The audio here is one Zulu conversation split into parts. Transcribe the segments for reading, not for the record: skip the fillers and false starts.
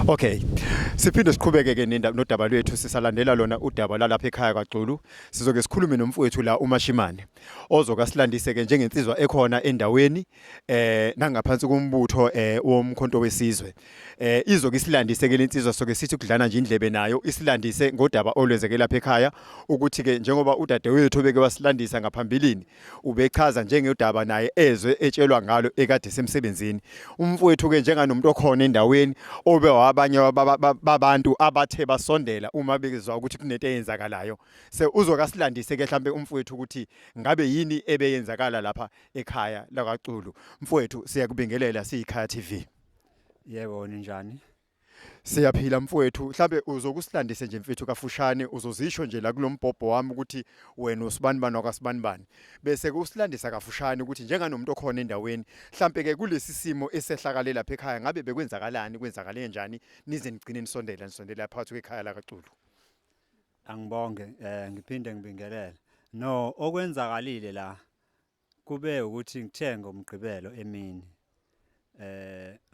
Okay. Siphinde siqhubeke ke nendaba nodaba lwethu sisalandela lona udaba lalapha ekhaya kwaXulu. Sizoke sikhulume nomfowethu la uMashimane ozoka silandise ke njengensizwa ekhona endaweni nangaphansi kombutho womkhonto wesizwe. Izoke isilandise ke lensizwa soke sithi kudlana nje indlebe nayo isilandise ngodaba olwenzeke lapha ekhaya ukuthi ke njengoba udadewethu beke wasilandisa ngaphambilini ubechaza njengodaba naye ezwe etshelwa ngalo ekade semsebenzini. Umfowethu ke njenganomuntu okhona endaweni obe wabanye babantu abathe basondela uma bezwa ukuthi kunento eyenzakalayo. Se uzokasilandise ke mhlambe umfowethu ukuthi ngabe yini ebeyenzakala lapha ekhaya lakaXulu. Mfowethu siyakubingelela siyikhaya TV. Yebo, ninjani? Siyaphila mfowethu, mhlambe uzokusilandise nje mfethu kafushane, uzozisho nje la kulombhobho wami ukuthi wena usibanibani wakasibanibani. Bese ke usilandisa kafushane ukuthi njenganomuntu okhona endaweni, mhlambe ke kulesi simo esehlakale lapha ekhaya ngabe bekwenzakalani, kwenzakale kanjani nize nigcine nisondela nisondela phakathi kwekhaya lakaXulu. Angibonge ngiphinde ngibingelele. No, okwenzakalile la kube ukuthi ngithe ngoMgqibelo emini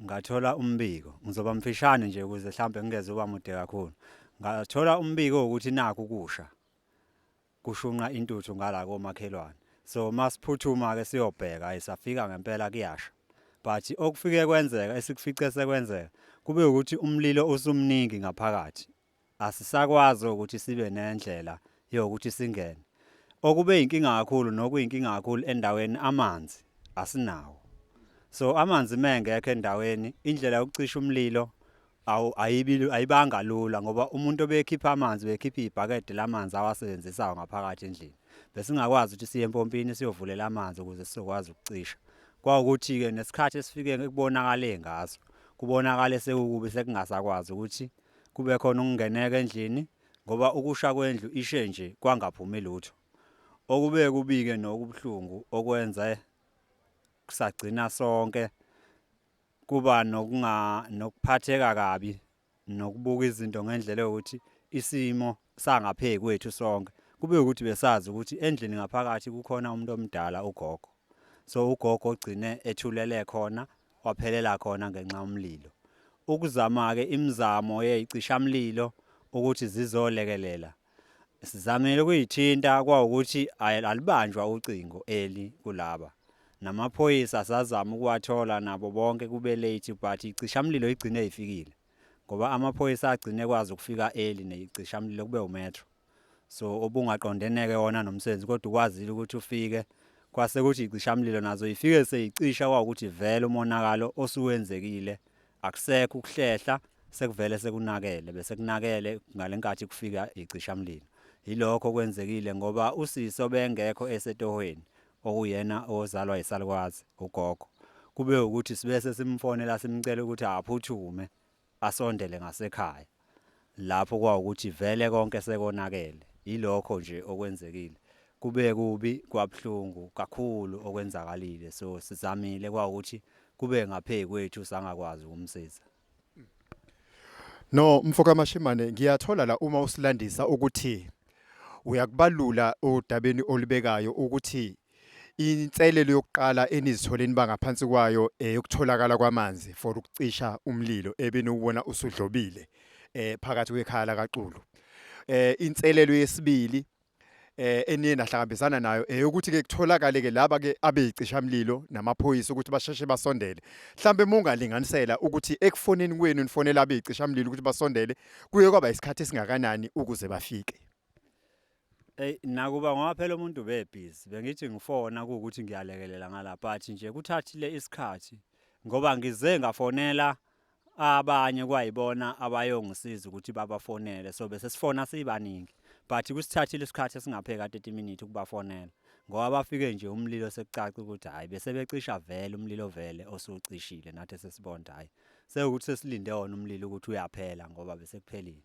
ngathola umbiko, ngizoba mfishane nje ukuze mhlambe ngingeze uba mude kakhulu. Ngathola umbiko ukuthi nakhu kusha kushunqa intuthu ngala komakhelwane. So masiphuthuma ke siyobheka ayisafika ngempela kuyasha. But okufike kwenzeka esikufice sekwenzeka kube ukuthi umlilo usumningi ngaphakathi. Asisakwazi ukuthi sibe nendlela yokuthi singene. Okube yinkinga kakhulu nokuyinkinga kakhulu endaweni amanzi asinawo. So amanzi mengekho endaweni indlela yokucisha umlilo ayibi ayibanga lula ngoba umuntu obekhipha amanzi bekhipha ibhakede lamanzi awasebenzisayo ngaphakathi endlini. Besingakwazi ukuthi siye empompini siyovulela amanzi ukuze sizokwazi ukucisha. Kwawukuthi-ke nesikhathi esifike kubonakale ngaso kubonakale sekukubi sekungasakwazi ukuthi kube khona ukungeneka endlini ngoba ukusha kwendlu ishe nje kwangaphumi lutho. Okube kubike nokubuhlungu okwenze kusagcina sonke kuba nokunga nokuphatheka kabi nokubuka izinto ngendlela yokuthi isimo sangaphezu kwethu sonke kube ukuthi besazi ukuthi endlini ngaphakathi kukhona umuntu omdala ugogo. So ugogo ogcine ethulele khona waphelela khona ngenxa yomlilo. Ukuzama-ke imizamo yeyicishamlilo ukuthi zizolekelela. Sizamile ukuyithinta kwawukuthi alubanjwa ucingo eli kulaba. Namaphoyisa sazama ukuwathola nabo bonke kube late but icishamlilo igcine ifikile. Ngoba amaphoyisa agcine ekwazi ukufika early neyicishamlilo kube umetro. So obungaqondeneke wona nomsebenzi kodwa ukwazile ukuthi ufike kwase kuthi icishamlilo nazo ifike seyicisha kwawukuthi vele umonakalo osuwenzekile akusekho ukuhlehla sekuvele sekunakele bese kunakele ngalenkathi kufika icishamlilo. Yilokho okwenzekile ngoba usisi obengekho esetohweni okuyena ozalwa yisalukwazi ugogo kube ukuthi sibese simfonela simcela ukuthi aphuthume asondele ngasekhaya lapho kwawukuthi vele konke sekonakele. Yilokho nje okwenzekile. Kube kubi kwabuhlungu kakhulu okwenzakalile so sizamile kwawukuthi kube ngaphezu kwethu sangakwazi ukumsiza. No mfoka Mashimane ngiyathola la uma usilandisa ukuthi uyakubalula odabeni olubekayo ukuthi inselelo yokuqala enizithole niba ngaphansi kwayo eyokutholakala kwamanzi for ukucisha umlilo ebeniwubona usudlobile phakathi kwekhaya lakaXulu. Inselelo yesibili eniye nahlangabezana nayo eyokuthi ke kutholakale ke laba ke abeyicishamlilo namaphoyisa ukuthi basheshe basondele. Mhlambe mungalinganisela ukuthi ekufoneni kwenu nifonela abeyicishamlilo ukuthi basondele kuye kwaba isikhathi esingakanani ukuze bafike. Ey nakuba ngoba phela umuntu ubebhizi bengithi ngifona kuwukuthi ngiyalekelela ngala but nje kuthathile isikhathi ngoba ngize ngafonela abanye kwayibona abayongisiza ukuthi babafonele so bese sifona sibaningi but kusithathile isikhathi esingapheka 30 minutes ukubafonela ngoba bafike nje umlilo sekucaca ukuthi hayi bese becisha vele umlilo vele osucishile nathi sesibonda hayi sekuthi sesilinde wona umlilo ukuthi uyaphela ngoba bese kuphelile.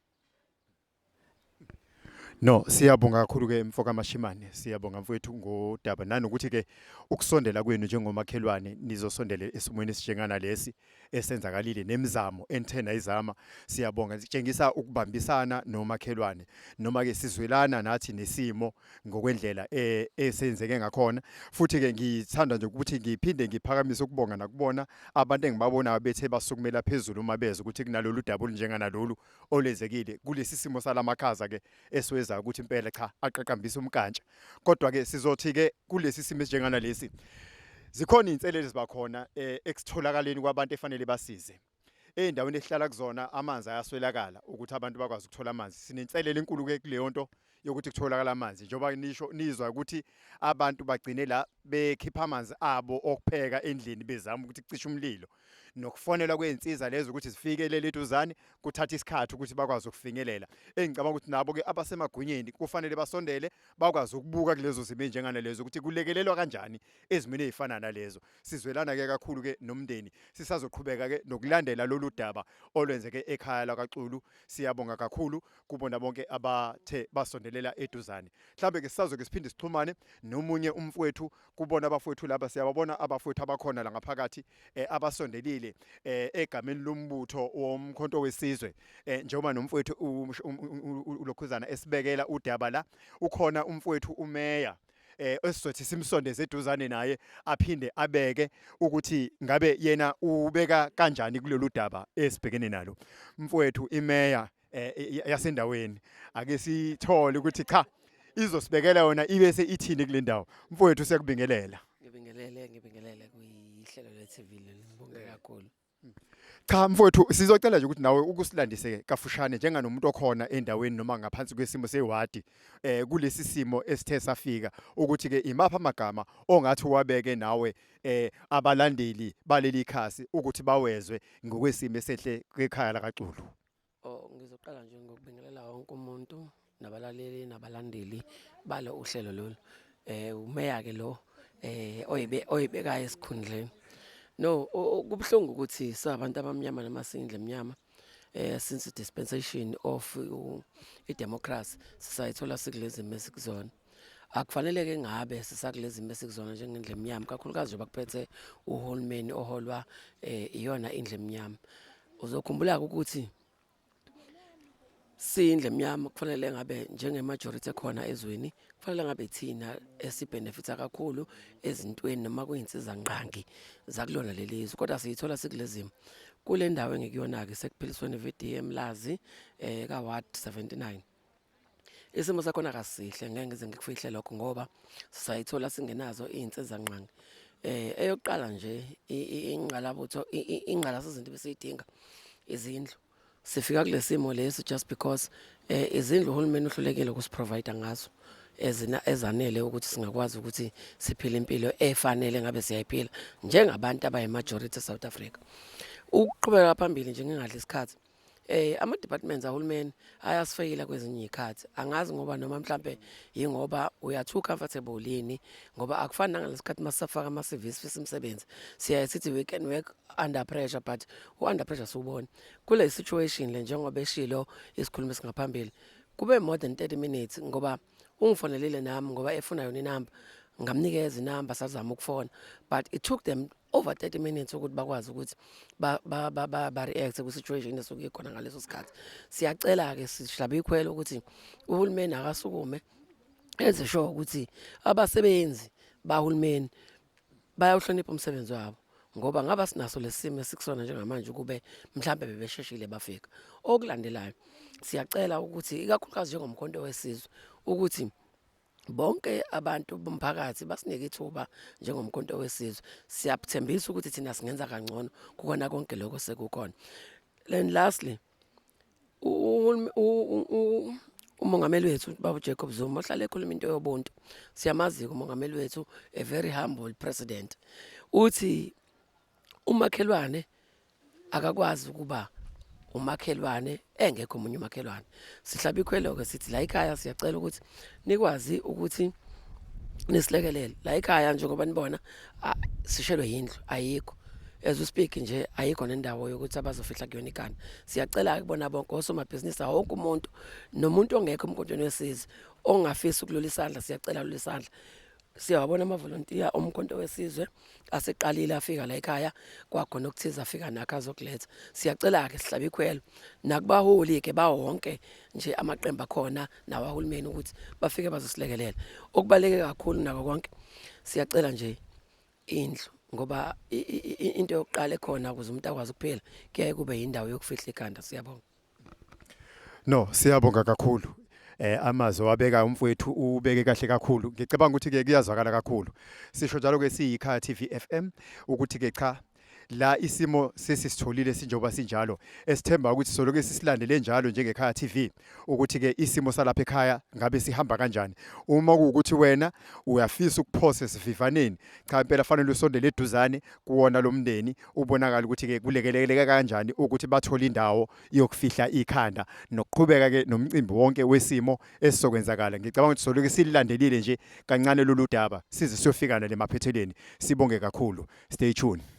No, siyabonga kakhulu ke mfoka Mashimane. Siyabonga mfowethu ngodaba nanokuthi ke ukusondela kwenu njengomakhelwane nizosondela esimweni esijengana lesi esenzakalile nemizamo enithe nayizama. Siyabonga sitshengisa ukubambisana nomakhelwane noma ke sizwelana nathi nesimo ngokwendlela esenzeke ngakhona. Futhi ke ngithanda nje ukuthi ngiphinde ngiphakamise ukubonga nakubona abantu engibabonayo bethe basukumela phezulu uma bezwa ukuthi kunalolu daba olunjenganalolu olwenzekile kulesi simo salamakhaza ke esiwezayo ukuthi impela cha aqaqambisa umkantsha. Kodwa ke sizothi ke kulesi simo esinjengana lesi zikhona izinselelo ezibakhona ekutholakaleni kwabantu efanele basize. Ey'ndaweni esihlala kuzona amanzi ayaswelakala ukuthi abantu bakwazi ukuthola amanzi. Sinenselelo enkulu ke kuleyo nto yokuthi kutholakala amanzi njengoba nisho nizwa ukuthi abantu bagcine la bekhipha amanzi abo okupheka endlini bezama ukuthi kucishe umlilo. Nokufonelwa kwey'nsiza lezo ukuthi zifikelele eduzane kuthatha isikhathi ukuthi bakwazi ukufinyelela. Engicabanga ukuthi nabo-ke abasemagunyeni kufanele basondele bakwazi ukubuka kulezo zimo ey'njenganalezo ukuthi kulekelelwa kanjani ezimweni ey'fana nalezo. Sizwelana-ke kakhulu-ke nomndeni. Sisazoqhubeka-ke nokulandela lolu daba olwenzeke ekhaya lakwaXulu. Siyabonga kakhulu kubona bonke abathe basondelela eduzane. Mhlambe-ke sisazoke siphinde sixhumane nomunye umfowethu kubona abafowethu laba. Siyababona abafowethu abakhona la ngaphakathi abasondelile egameni lombutho woMkhonto weSizwe, njengoba nomfowethu ulokhuzana esibekela udaba la. Ukhona umfowethu umeya esizothi simsondeze eduzane naye aphinde abeke ukuthi ngabe yena ubeka kanjani kulolu daba esibhekene nalo. Mfowethu imeya yasendaweni, ake sithole ukuthi cha izosibekela yona ibese ithini kule ndawo. Mfowethu, siyakubingelela. Ngibingelele, ngibingelele kuyihlelo le-TV leli, ngibonge kakhulu. Cha mfowethu, sizocela nje ukuthi nawe ukusilandise kafushane njenganomuntu okhona endaweni noma ngaphansi kwesimo sewadi kulesi simo esithe safika, ukuthi ke imaphi amagama ongathi uwabeke nawe abalandeli baleli khasi ukuthi bawezwe ngokwesimo esehle ekhaya lakaXulu. Oh, ngizoqala nje ngokubingelela wonke umuntu nabalaleli nabalandeli balo uhlelo lolu. Umeya ke lo oyibe oyibekayo esikhundleni. No, kubuhlungu ukuthi sabantu abamnyama noma sindle emnyama since the dispensation of i-democracy sisayithola sikulezi zimo esikuzona. Akufanele ke ngabe sisakulezi zimo esikuzona njengendlu emnyama, kakhulukazi njengoba kuphethe uhulumeni oholwa iyona indlu emnyama. Uzokhumbula ukuthi siyindlu emnyama kufanele ngabe njenge-majority ekhona ezweni kufanele ngabe thina esibhenefitha kakhulu ezintweni noma kuyinsiza ngqangi zakulona leli zwe, kodwa siyithola sikulezimo. Kule ndawo engikuyona-ke sekuphilisweni VD eMlazi ka-ward 79. Isimo sakhona akasihle, ngeke ngize ngikufihle lokho ngoba sisayithola singenazo iy'nsiza ngqangi. Eyokuqala nje ingqalabutho, ingqalasizinto ebesiyidinga izindlu. Sifika kule simo lesi just because izindlu uhulumeni uhlulekile ukusi-provide ngazo ezanele ukuthi singakwazi ukuthi siphile impilo efanele ngabe siyayiphila njengabantu abayi-majority e-South Africa. Ukuqhubeka phambili nje ngingadli isikhathi, ama-departments ahulumeni ayasifeyila kwezinye iy'khathi. Angazi ngoba noma mhlampe yingoba we are too comfortable yini, ngoba akufani nangalesikhathi masisafaka ama-CV sifisa imisebenzi, siyaye sithi we can work under pressure, but u-under pressure siwubone kule situation le. Njengoba eshilo isikhulumi esingaphambili, kube more than 30 minutes ngoba ungifonelile nami ngoba efuna yona inamba, ngamnikeza inamba, sazama ukufona, but it took them over 30 minutes ukuthi bakwazi ukuthi ba react ku situation esuke ikhona ngaleso sikhathi. Siyacela ke, sihlaba ikhwelo ukuthi uhulumeni akasukume enze sure ukuthi abasebenzi bahulumeni bayawuhlonipha umsebenzi wabo, ngoba ngaba sinaso lesimo esikusona njengamanje kube mhlambe bebesheshile bafika. Okulandelayo, siyacela ukuthi ikakhulukazi njengoMkhonto weSizwe ukuthi bonke abantu bomphakathi basinike ithuba njengoMkhonto weSizwe. Siyathembisa ukuthi thina singenza kangcono kukona konke lokho sekukhona. Then lastly, umongameli wethu baba Jacob Zuma ohlala ekhuluma into yobuntu, siyamazi umongameli wethu, a very humble president, uthi umakhelwane akakwazi ukuba umakhelwane engekho omunye umakhelwane. Sihlaba ikhwelo ke sithi la ekhaya siyacela ukuthi nikwazi ukuthi nisilekelele la ekhaya njengoba nibona sishelwe yindlu ayikho. As we speak nje ayikho nendawo yokuthi abazofihla kuyona ikhanda. Siyacela kubona bonke osomabhizinisi, wonke umuntu nomuntu ongekho emkhontweni wesizwe ongafisa ukulula isandla, siyacela lula isandla. Siyawabona amavolontiya omkhonto wesizwe aseqalile afika la ekhaya, kwakhona okuthize afika nakho azokuletha. Siyacela-ke, sihlaba ikhwelo nakubaholi-ke bawonke nje amaqembu akhona nawahulumeni ukuthi bafike bazosilekelela. Okubaluleke kakhulu nako konke, siyacela nje indlu, ngoba into yokuqala ekhona ukuze umuntu akwazi ukuphila kuyaye kube yindawo yokufihla ikhanda. Siyabonga. No, siyabonga kakhulu. Amazwi wabeka umfowethu ubeke kahle kakhulu. Ngicabanga ukuthi ke kuyazwakala kakhulu. Sisho njalo ke siyikhaya TV FM ukuthi ke cha, la isimo sesisitholile sinjengoba sinjalo, esithemba ukuthi soloke sisilandele njalo njengekhaya TV ukuthi ke isimo salapha ekhaya ngabe sihamba kanjani. Uma kuwukuthi wena uyafisa ukuphosa esivivaneni, cha impela fanele usondele eduzane kuwona lo mndeni, ubonakala ukuthi ke kulekeleleka kanjani ukuthi bathole indawo yokufihla ikhanda nokuqhubeka ke nomcimbi wonke wesimo esizokwenzakala. Ngicabanga ukuthi soloke sililandelile nje kancane lolu daba size siyofika nale maphethelweni. Sibonge kakhulu, stay tuned.